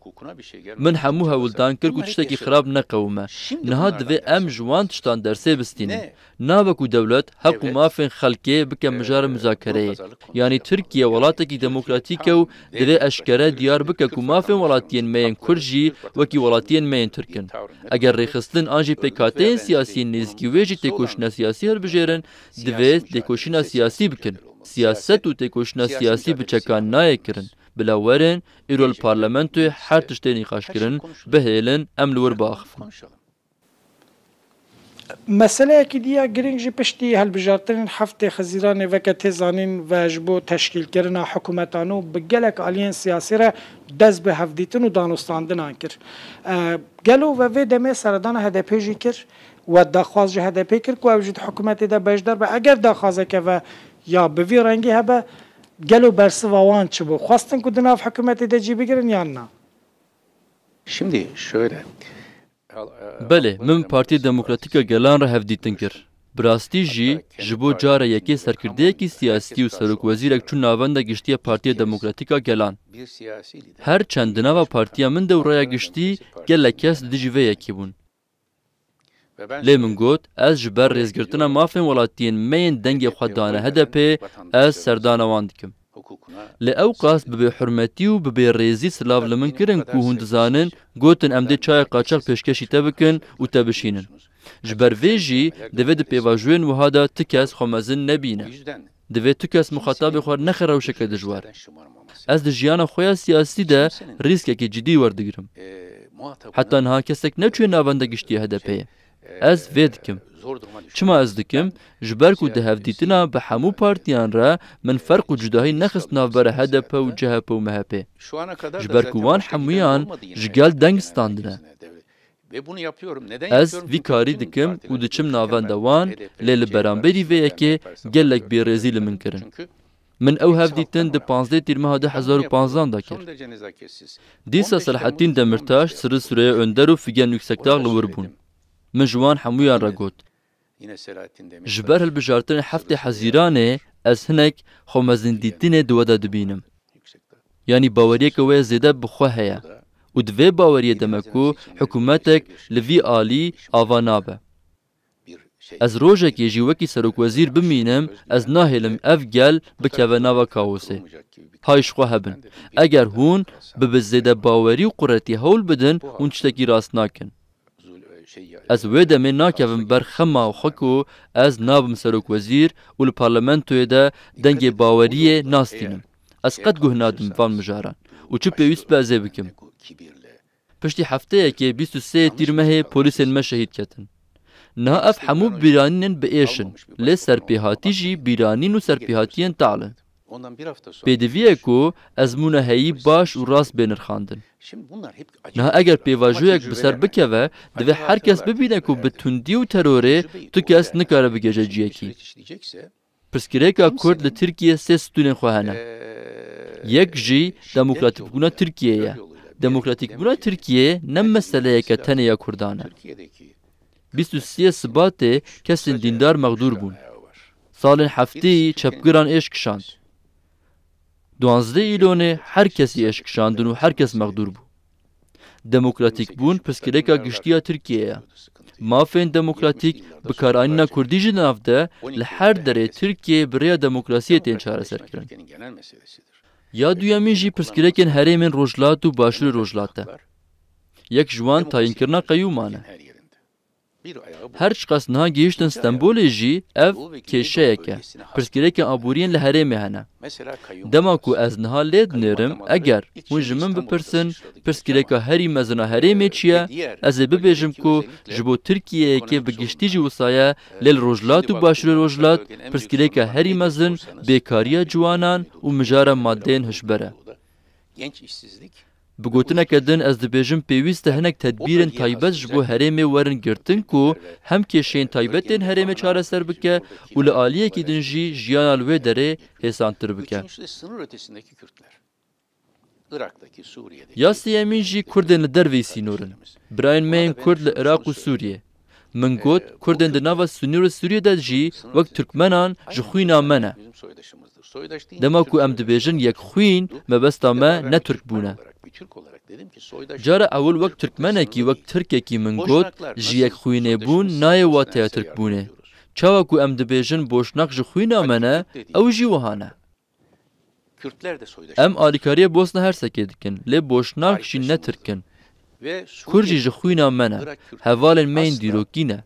Min hemû hewldan kir ku tiştekî xirab neqewime. Niha divê em ji wan tiştan dersê bistînin. Nabe ku dewlet heq û mafên xelkê bike mijara muzakereyê. Yanî Tirkiye welatekî demokratîk e û divê eşkere diyar bike ku mafên welatiyên me yên Kurd jî wekî welatiyên me yên Tirk in. Eger rêxistin an jî pêkhateyên siyasî yên nêzîkî wê jî têkoşîna siyasî hilbijêrin, divê têkoşîna siyasî bikin. Siyaset û têkoşîna siyasî bi çekan nayê kirin. Bila werin, îro li parlamentoyê her tiştê nîqaş kirin, bihêlin, em li wir biaxifin. Meseleyekî diya girîng jî piştî hilbijartinên heftê Xizîranê veke tê zanîn ve ji bo teşkîlkirina hikûmeta nû bi gelek aliyên siyasî re dest bi hevdîtin û danûstandinan kir. E, gelo ve vê demê seredana H D P jî kir, we daxwaz ji H D P kir ku ew jî di hikûmetê de beşdar be? Eger daxwazeke ve ya bi vî rengî hebe, gelo bersiva wan çi bû? Xwestin ku di nav hikûmetê de cî bigirin yan na? Şimdi şöyle. Belê, min Partiya Demokratîk a Gelan re hevdîtin kir. Bi rastî jî, ji bo cara yekê serkirdeyekî siyasî û serokwezîrek çû navenda giştî ya Partiya Demokratîk a Gelan. Her çend di nava partiya min de û raya giştî, gelek kes li dijî vê yekê bûn. Lê min got, ez ji ber rêzgirtina mafên welatiyên me yên dengê xwe dane H D P, ez serdana wan dikim. Lê ew qas bi bêhurmetî û bi bêrêzî silav li min kirin ku hûn dizanin, gotin em dê çaya qaçax pêşkêşî te bikin û te bişînin. Ji ber vê jî divê di pêvajoyên wiha de ti kes xwe mezin nebîne. Divê tu kes muxatabê xwe nexe rewşeke dijwar. Ez di jiyana xwe ya siyasî de rîskekî cidî werdigirim. Heta niha kesek neçûye navenda giştî ya H D P'ê. Ez vê dikim. Çima ez dikim? Ji ber ku di hevdîtina bi hemû partiyan re min ferq û cudahî nexist navbera H D P û C H P û M H P. Ji ber ku wan hemûyan ji gel deng standine. Ez vî karî dikim û diçim navenda wan, lê li beramberî vê yekê gelek bêrêzî li min kirin. Min ew hevdîtin di panzdeh Tîrmeha du hezar û panzdan de kir. Dîsa Selahattîn Demirtaş, Sirri Süreyya Önder û Figen Yüksekdağ li wir bûn. Min ji wan hemûyan re got, ji ber hilbijartinên heftê Hezîranê ez hinek xwemezindîtinê di we de dibînim. Yanî baweriyeke we ya zêde bi xwe heye û di vê baweriyê de me ku hikûmetek li vî alî ava nabe. Ez rojekê jî wekî serokwezîr bimînim, ez nahêlim ev gel bikeve nava kaosê. Hay ji xwe hebin. Eger hûn bi bi zêde bawerî û quretî hewl bidin, hûn tiştekî rast nakin. Ez wê demê nakevim ber xema xwe ku ez nabim serokwezîr û li parlamentoyê de dengê baweriyê nastînim. Ez qet guh nadim van mijaran û çi pêwîst be ez ê bikim. Piştî hefteyekê bîst û sê Tîrmehê polîsên me şehîd ketin. Niha ev hemû bîranînên bi êş in, lê serpêhatî jî bîranîn û serpêhatiyên tal in. Pêdivî ye ku ezmûna heyî baş û rast bê nirxandin. Niha eger pêvajoyek bi ser bikeve, divê her kes bibîne ku bi tundî û terorê tu kes nikare bigihêje ciyekî. Pirsgirêka Kurd li Tirkiyê sê stûnên xwe hene. Yek jî demokratîkbûna Tirkiyê ye. Demokratîkbûna Tirkiyê ne meseleyeke tenê ya Kurdan e. Bîst û sê Sibatê kesên dîndar mexdûr bûn. Salên heftî çepgiran êş kişand. Duwazdeh Îlonê her kesî êş kişandin û her kes mexdûr bû. Demokratîkbûn pirsgirêka giştî ya Tirkiyê ye. Mafên demokratîk, bikaranîna Kurdî ji nav de li her derê Tirkiyeyê bi rêya demokrasiyê tên çareserkirin. Ya duyemîn jî pirsgirêkên herêmên Rojhilat û Başûrê Rojhilat e. Yek ji wan tayînkirina qeyûman e. Her çiqas niha gihîştin Stenbolê jî ev kêşeyek e. Pirsgirêkên aboriyên li herêmê hene. Dema ku ez niha lê dinêrim, eger hûn ji min bipirsin, pirsgirêka herî mezin a herêmê çi ye, ez ê bibêjim ku ji bo Tirkiyeyekê bi giştî jî wisa ye, lê li Rojhilat û Başûrê Rojhilat pirsgirêka herî mezin bêkariya ciwanan û mijara madeyên hişber e. Bi gotineke din ez dibêjim pêwîst e hinek tedbîrên taybet ji bo herêmê werin girtin ku hem kêşeyên taybet ên herêmê çareser bike û li aliyekî din jî jiyana li wê derê hêsantir bike. Ya sêyemîn jî Kurdên li derveyî sînor in. Birayên me yên Kurd li Iraq û Sûriyê. Min got, Kurdên di nava Sunî û Sûriyê de jî wek Tirkmenan ji xwîna me ne. Dema ku em dibêjin yek xwîn, mebesta me ne Tirk bûn e. Cara ewil wek Tirkmenekî, wek Tirkekî min got, ji yek xwînê bûn nayê wateya Tirk bûnê. Çawa ku em dibêjin Boşnak ji xwîna me ne, ew jî wiha ne. Em alîkariyê Bosna Hersekê dikin, lê Boşnak jî ne Tirk in. Kurd jî ji xwîna me ne. Hevalên me yên dîrokî ne.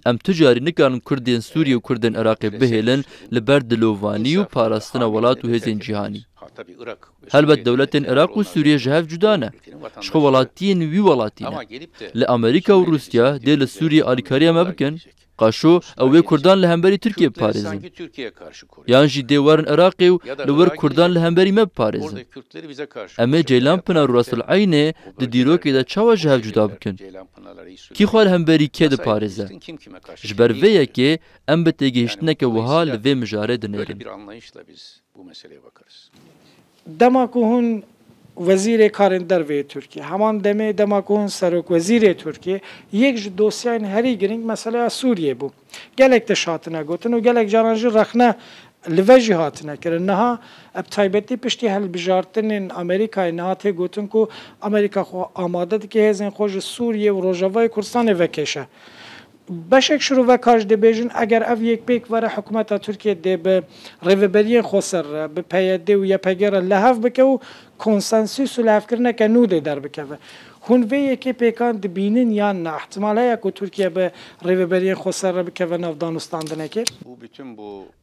Em tu carî nikarin Kurdên Sûriyê û Kurdên Iraqê bihêlin li ber dilovanî û parastina welat û hêzên cîhanî. Helbet dewletên Iraq û Sûriyê ji hev cuda ne. Ji xwe welatiyên wî welatî ne. Li Amerîka û Rûsya dê li Sûriyê alîkariya me bikin. Qaşo, ew wê Kurdan li hemberî Tirkiyê biparêzin. Yan jî dê werin Iraqê û li wir Kurdan li hemberî me biparêzin. Em ê Ceylan Pinar û Rasul Eynê di dîrokê de çawa ji hev cuda bikin? Kî xwe li hemberî kê diparêze? Ji ber vê yekê em bi têgihiştineke wiha li vê mijarê dinêrin. Dema ku hûn Wezîrê Karên Derve yê Tirkiyê, heman demê dema ku hûn Serokwezîrê Tirkiyê, yek ji dosyayên herî girîng meseleya Sûriyê bû. Gelek tişt hatine gotin û gelek caran jî rexne li ve jî hatine kirin. Niha, bi taybetî piştî hilbijartinên Amerîkayê, niha tê gotin ku Amerîka xwe amade dike hêzên xwe ji Sûriyê û Rojavayê Kurdistanê vekêşe. Beşek şirove kar jî dibêjin, eger ev yekpêk were, hikûmeta Tirkiyê dê bi rêveberiyên xweser re, bi P Y D û Y P G re li hev bike û konsensûs û lihevkirineke nû dê derbikeve. Hûn vê yekê pêkan dibînin yan na? Îhtimal heye ku Tirkiye bi rêveberiyên xweser re bikeve nav danûstandinekê?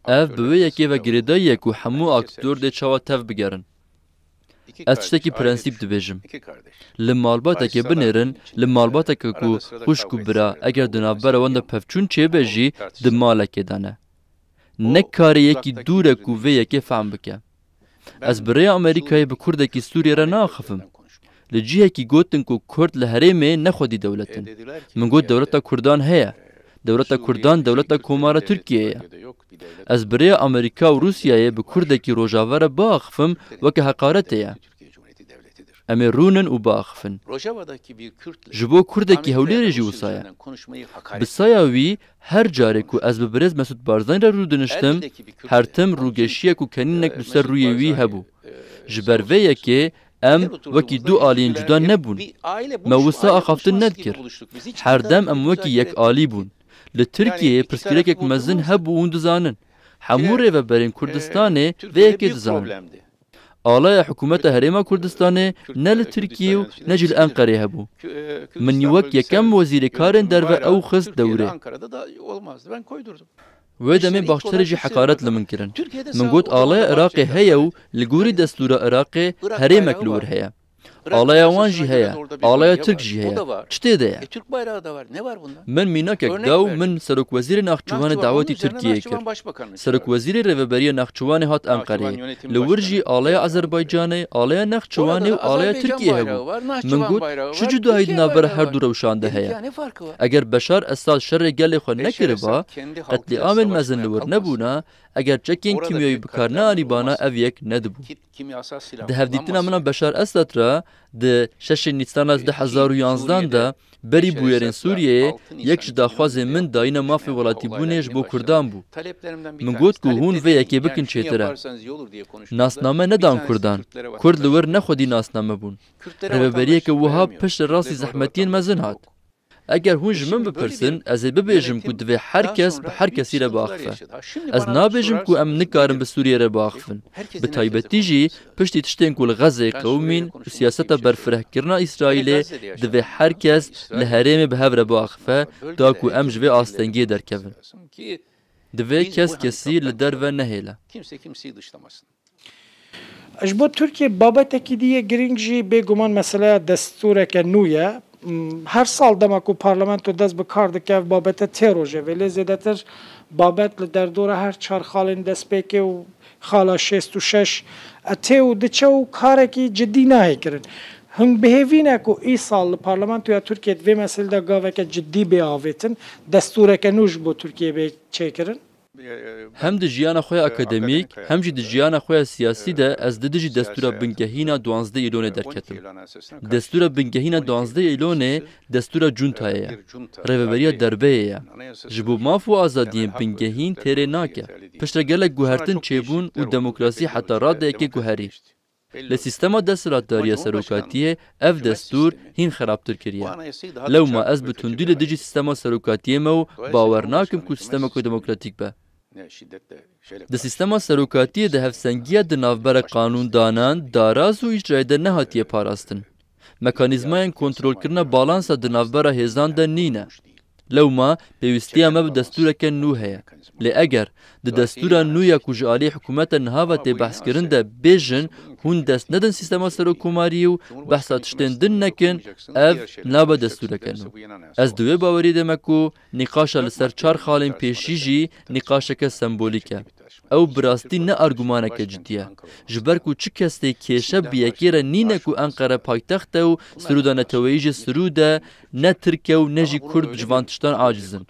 Ev bi wê yekê ve girêdayî ye ku hemû aktor dê çawa tev bigerin. Ez tiştekî prensîp dibêjim. Li malbatekê binêrin, li malbateke ku xwişk û bira, eger di navbera wan de pevçûn çêbe jî, di malekê de ne. Ne karê yekî dûr e ku vê yekê fehm bike. Ez bi rêya Amerîkayê bi Kurdekî Sûriyê re naaxifim. Li cihekî gotin ku Kurd li herêmê ne xwedî dewlet in. Min got dewleta Kurdan heye. Dewleta Kurdan dewleta Komara Tirkiyeyê ye. Ez bi rêya Amerîka û Rûsyayê bi Kurdekî Rojava re biaxifim weke heqaretê ye. Em ê rûnin û biaxifin. Ji bo Kurdekî Hewlêrê jî wisa ye. Bi saya wî her carê ku ez bi birêz Mesûd Barzanî re rûdiniştim, her tim rûgeşiyek û kenînek li ser rûyê wî hebû. Ji ber vê yekê em wekî du aliyên cuda nebûn. Me wisa axaftin nedikir. Her dem em wekî yek alî bûn. Li Tirkiyeyê pirsgirêkek mezin hebû û hûn dizanin. Hemû rêveberên Kurdistanê vê yekê dizanin. Alaya hikûmeta Herêma Kurdistanê ne li Tirkiyê û ne jî li Enqerê hebû. Min wek yekem wezîrê karên derve ew xist dewrê. Wê demê Baxçerê jî heqaret li min kirin. Min got alaya Iraqê heye û li gorî destûra Iraqê herêmek li wir heye. Alaya wan jî heye, alaya Tirk jî heye. Çi tê de ye? Min mînakek da û min serokwezîrê Naxçiwanê dawetî Tirkiyeyê kir. Serokwezîrê rêveberiya Naxçiwanê hat Enqereyê. Li wir jî alaya Azerbaycanê, alaya Naxçiwanê û alaya Tirkiyê hebû. Min got, çi cudahî di navbera her du rewşan de heye? Eger Beşar Esad şerê gelê xwe nekiriba, qetlîamên mezin li wir nebûna, eger çekên kîmyewî bi kar neanîbana, ev yek nedibû. Di hevdîtina min a Beşar Esad re di şeşê Nîsana du hezar û yanzdan de berî bûyerên Sûriyeyê yek ji daxwazên min dayîna mafê welatîbûnê ji bo Kurdan bû. Min got ku hûn vê yekê bikin çêtir e. Nasname nedan Kurdan. Kurd li wir ne xwedî nasname bûn. Rêveberiyeke wiha piştre rastî zehmetiyên mezin hat. Eger hûn ji min bipirsin, ez ê bibêjim ku divê her kes bi her kesî re biaxife. Ez nabêjim ku em nikarin bi Sûriyê re biaxifin. Bi taybetî jî piştî tiştên ku li Xezeyê qewimîn û siyaseta berfirehkirina Îsraîlê, divê her kes li herêmê bi hev re biaxife, da ku em ji vê astengiyê derkevin. Divê kes kesî li derve nehêle. Ji bo Tirkiye babetekî dî yê girîng jî bêguman meseleya destûreke nû ye. M, her sal dema ku parlamento dest bi kar dike, ev babete tê rojevê. Lê zêdetir babet li derdora her çar xalên destpêkê û xala şêst û şeş e tê û diçe û karekî cidî nayê kirin. Hûn bi hêvî ne ku îsal li parlamentoya Tirkiyê di vê meselê de gaveke cidî bê avêtin, destûreke nû ji bo Tirkiyê bê çêkirin? Hem di jiyana xwe ya akademîk, hem jî di jiyana xwe ya siyasî de ez di dijî destûra bingehîna duwazdeh Îlonê derketim. Destûra bingehîna duwazdeh Îlonê destûra cuntayê ye. Rêveberiya derbeyê ye. Ji bo maf û azadiyên bingehîn têrê nake. Piştre gelek guhertin çêbûn û demokrasî heta radeyekê guherî. Li sîstema desthilatdariya serokatiyê ev destûr hîn xerabtir kiriye. Lewma ez bi tundî li dijî sîstema serokatiyê me û bawer nakim ku sîstemeke demokratîk be. Di sîstema serokatiyê de hevsengiya di navbera qanûndanan, daraz û îcrayê de nehatiye parastin. Mekanîzmayên kontrolkirina balansa di navbera hêzan de nîne. Lewma pêwîstiya me bi destûreke nû heye. Lê eger di destûra nû ya ku ji alî hikûmeta niha ve tê behskirin de bêjin, hûn dest nedin sîstema serokkomariyê û behsa tiştên din nekin, ev nabe destûreke nû. Ez di wê bawerî de me ku nîqaşa li ser çar xalên pêşî jî nîqaşeke sembolîk e. Ew bi rastî ne argumaneke cidî ye. Ji ber ku çi kes tê kêşe bi yekê re nîne ku Enqere paytext e û sirûda neteweyî ji sirûd e, ne Tirk e û ne jî Kurd ji van tiştan aciz in.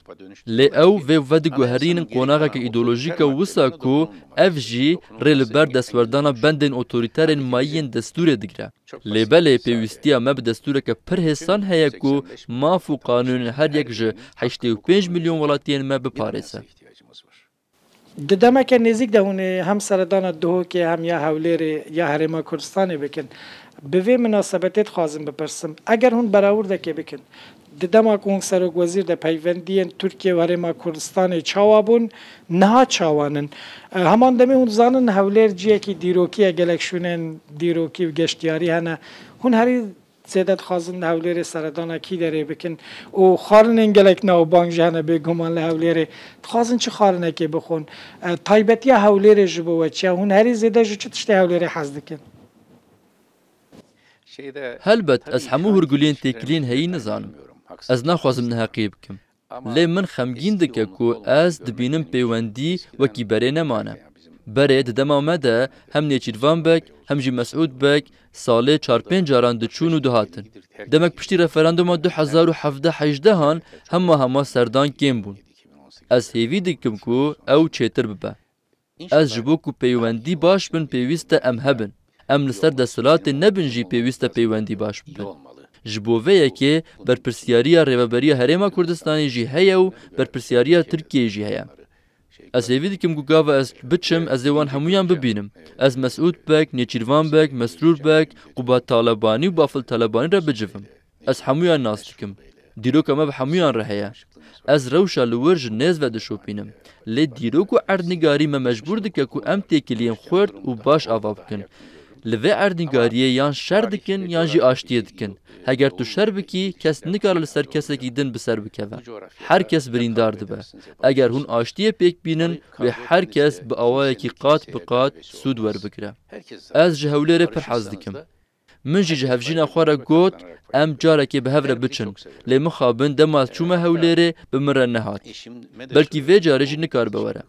Lê ew vê vediguherînin qonaxeke îdeolojîk e wisa ku ev jî rê li ber destwerdana bendên otorîterên mayî yên destûrê digire. Lê belê pêwîstiya me bi destûreke pir hêsan heye ku maf û qanûnên her yek ji heştê û pênc milyon welatiyên me biparêze. Di demeke nêzîk de hûn ê hem seredana Duhokê hem ya Hewlêrê ya Herêma Kurdistanê bikin. Bi vê minasebetê dixwazim bipirsim, eger hûn berawurdekê bikin, di dema ku hûn serokwezîr de peywendiyên Tirkiye û Herêma Kurdistanê çawa bûn, niha çawa nin? E, heman demê hûn dizanin Hewlêr ciyekî dîrokî ye, gelek şûnên dîrokî û geştiyarî hene. Hûn herî Zêde dixwazin li Hewlêrê seredana kî derê bikin û xwarinên gelek navbang jî hene bêguman li Hewlêrê. Dixwazin çi xwarinekê bixwin? E, taybetiya Hewlêrê ji bo we çi ye? Hûn herî zêde ji çi tiştê Hewlêrê hez dikin? Helbet ez hemû hûrguliyên têkiliyên heyî nizanim. Ez naxwazim neheqiyê bikim. Lê min xemgîn dike ku ez dibînim pêwendî wekî berê nemane. Berê di dema me de hem Nêçîrvan Beg hem jî Mesûd Beg salê çar pênc caran diçûn û dihatin. Demek piştî referanduma du hezar û hevdeh hejdehan hema hema serdan kêm bûn. Ez hêvî dikim ku ew çêtir bibe. Ez ji bo ku peywendî baş bin pêwîst e em hebin. Em li ser desthilatê nebin jî pêwîst e peywendî baş bibin. Ji bo vê yekê berpirsiyariya Rêveberiya Herêma Kurdistanê jî heye û berpirsiyariya Tirkiyeyê jî heye. Ez hêvî dikim ku gava ez biçim ez ê wan hemûyan bibînim. Ez Mesûd Beg, Nêçîrvan Beg, Mesrûr Beg, Qubat Talebanî û Bafil Talebanî re bicivim. Ez hemûyan nas dikim. Dîroka me bi hemûyan re heye. Ez rewşa li wir ji nêz ve dişopînim. Lê dîrok û erdnîgarî me mecbûr dike ku em têkiliyên xurt û baş ava bikin. Li vê erdnîgariyê yan şer dikin yan jî aştiyê dikin. Heger tu şer bikî, kes nikare li ser kesekî din bi ser bikeve. Her kes birîndar dibe. Eger hûn aştiyê pêk bînin, wê her kes bi awayekî qat bi qat sûd werbigire. Ez ji Hewlêrê pir hez dikim. Min jî ji hevjîna xwe re got, em carekê bi hev re biçin. Lê mixabin dema ez çûme Hewlêrê, bi min re nehat. Belkî vê carê jî nikaribe were.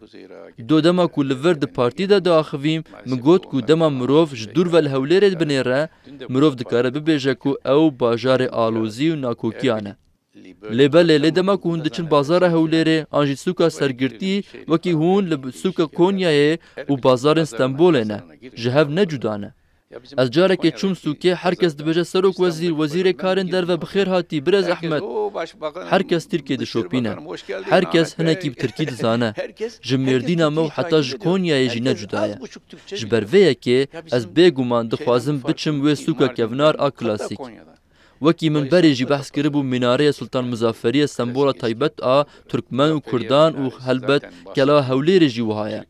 Do dema ku li vir di partî de diaxivîm, min got ku dema mirov ji dûr ve li Hewlêrê binêre, mirov dikare bibêje ku ew bajarê alozî û nakokiyan e. Lê belê, lê dema ku hûn diçin bazara Hewlêrê an jî sûka Sergirtî, wekî hûn li sûka Konyayê û bazarên Stenbolê ne, ji hev ne cuda ne. Ez carekê çûm sûkê, her kes dibêje serok wezîr, wezîrê karên derve bi xêr hatî, birêz Ehmed. Her kes Tirkiyê dişopîne. Her kes hinekî bi Tirkî dizane. Ji Mêrdîna me û heta ji Konyayê jî ne cuda ye. Ji ber vê yekê ez bêguman dixwazim biçim wê sûka kevnar a klasîk. Wekî min berê jî behs kiribû, Minareya Sultan Muzafferî ye sembola taybet a Tirkmen û Kurdan û helbet Keleha Hewlêrê jî wiha ye.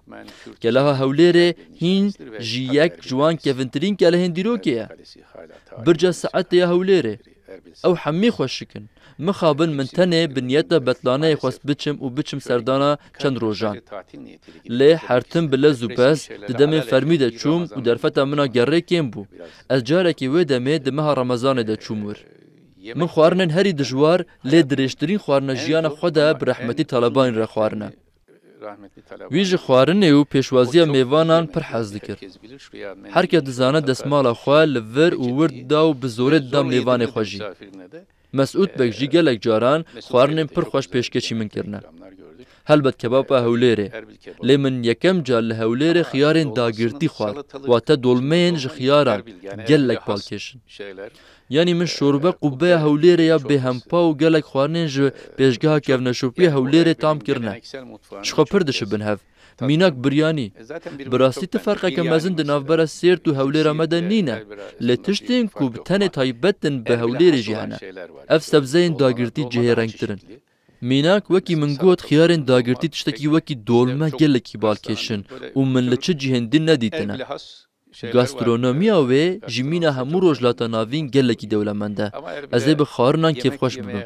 Keleha Hewlêrê hîn jî yek ji wan kevintirîn kelehên dîrokê ye. Birca Saetê ya Hewlêrê. Ew hemî xweşik in. Mixabin min tenê bi niyeta betlaneyê xwest biçim û biçim serdana çend rojan. Lê hertim bi lez û pez di demên fermî de çûm û derfeta min a gerrê kêm bû. Ez carekê wê demê di meha Remezanê de çûm wir. Min xwarinên herî dijwar lê dirêjtirîn xwarina jiyana xwe de bi rehmetî Talebanî re xwarine. Wî ji xwarinê û pêşwaziya mêvanan pir hez dikir. Her kes dizane destmala xwe li vir û wir dida û bi zorê dida mêvanê xwe jî. Mesûd Beg jî gelek caran xwarinên pir xweş pêşkêşî min kirine. Helbet kebaba Hewlêrê. Lê min yekem car li Hewlêrê xiyarên dagirtî xwar, wate dolmeyên ji xiyaran, gelek balkêş in. Yanî min şorbe qubbeya Hewlêrê ya bêhempa û gelek xwarinên ji pêşgeha kevneşopiya Hewlêrê tam kirine. Ji xwe pir dişibin hev. Mînak biryanî. Bi rastî ti ferqeke mezin di navbera Sêrt û Hewlêra me de nîne. Lê tiştên ku bi tenê taybet in bi Hewlêrê jî hene. Ev sebzeyên dagirtî cihêrengtir in. Mînak, wekî min got, xiyarên dagirtî tiştekî wekî dolme gelekî balkêş in û min li çi cihên din nedîtine. Gastronomiya wê ji mîna hemû Rojhilata Navîn gelekî dewlemend e. Ez ê bi xwarinan kêfxweş bibim.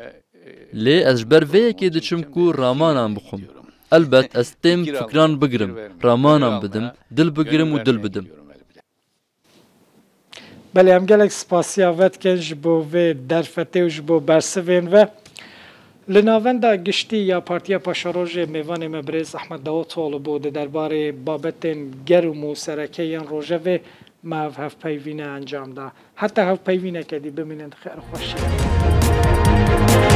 Lê ez ji ber vê yekê diçim ku ramanan bixwim. Elbet ez tên fikran bigirim, ramanan bidim, dil bigirim û dil bidim. Belê, em gelek spasiya ve dikin ji bo vê derfetê û ji bo bersivên ve. Li navenda giştî ya Partiya Paşerojê mêvanê me birêz Ehmed Davutoğlu bû, di derbarê babetên germ û sereke yên rojevê me ev hevpeyvîne encam da. Heta hevpeyvîneke dî bimînin di xêr û xweşiyê.